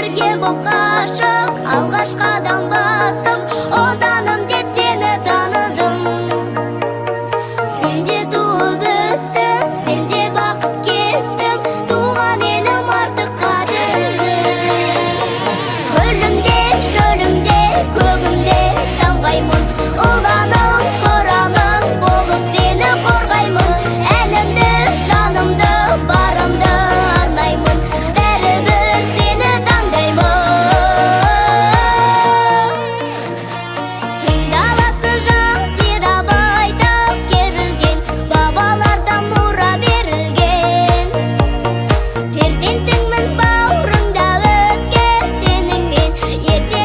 Бірге боп ғашық, алғаш қадам басып, Отаным деп сені таныдым. Сенде туып өстім, сенде бақыт кештім, туған елім артық қадірлім. Көлімде, шөлімде, көгімде самғаймын, ұланым.